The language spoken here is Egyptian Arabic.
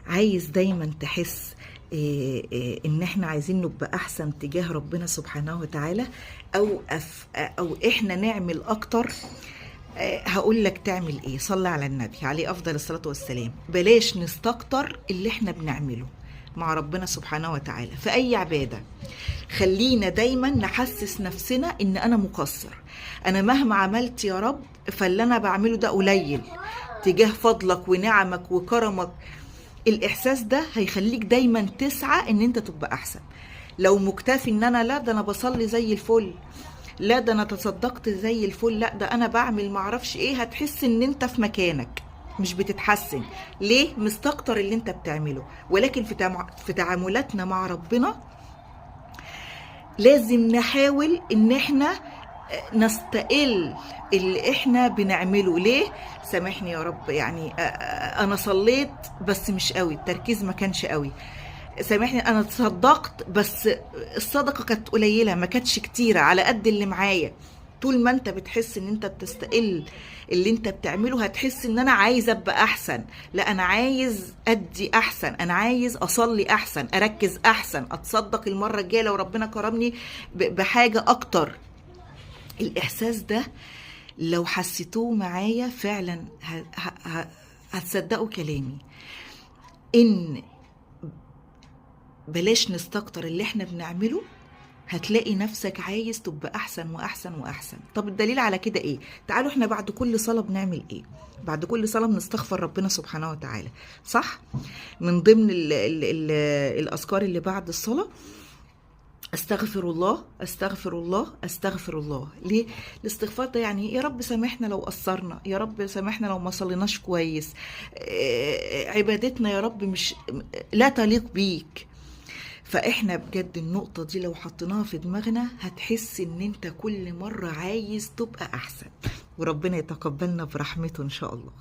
عايز دايما تحس ان احنا عايزين نبقى احسن تجاه ربنا سبحانه وتعالى، او احنا نعمل اكتر. هقول لك تعمل ايه. صلي على النبي عليه افضل الصلاة والسلام. بلاش نستكتر اللي احنا بنعمله مع ربنا سبحانه وتعالى في اي عبادة. خلينا دايما نحسس نفسنا ان انا مقصر، انا مهما عملت يا رب فاللي انا بعمله ده قليل تجاه فضلك ونعمك وكرمك. الاحساس ده هيخليك دايما تسعى ان انت تبقى احسن. لو مكتفي ان انا لا ده انا بصلي زي الفل، لا ده انا تصدقت زي الفل، لا ده انا بعمل معرفش ايه، هتحس ان انت في مكانك مش بتتحسن. ليه؟ مستكتر اللي انت بتعمله. ولكن في تعاملاتنا مع ربنا لازم نحاول ان احنا نستقل اللي احنا بنعمله. ليه؟ سامحني يا رب، يعني انا صليت بس مش قوي، التركيز ما كانش قوي. سامحني انا تصدقت بس الصدقة كانت قليلة، ما كانتش كتيرة، على قد اللي معايا. طول ما انت بتحس ان انت بتستقل اللي انت بتعمله هتحس ان انا عايز ابقى احسن، لا انا عايز ادي احسن، انا عايز اصلي احسن، اركز احسن، اتصدق المرة الجاية لو ربنا كرمني بحاجة اكتر. الاحساس ده لو حسيتوه معايا فعلا هتصدقوا كلامي، ان بلاش نستكتر اللي احنا بنعمله. هتلاقي نفسك عايز تبقى احسن واحسن واحسن. طب الدليل على كده ايه؟ تعالوا احنا بعد كل صلاة بنعمل ايه؟ بعد كل صلاة بنستغفر ربنا سبحانه وتعالى، صح؟ من ضمن ال ال ال الاذكار اللي بعد الصلاة استغفر الله استغفر الله استغفر الله. ليه الاستغفار ده؟ يعني يا رب سامحنا لو قصرنا، يا رب سامحنا لو ما صليناش كويس، عبادتنا يا رب مش لا تليق بيك. فاحنا بجد النقطة دي لو حطيناها في دماغنا هتحس ان انت كل مرة عايز تبقى احسن، وربنا يتقبلنا برحمته ان شاء الله.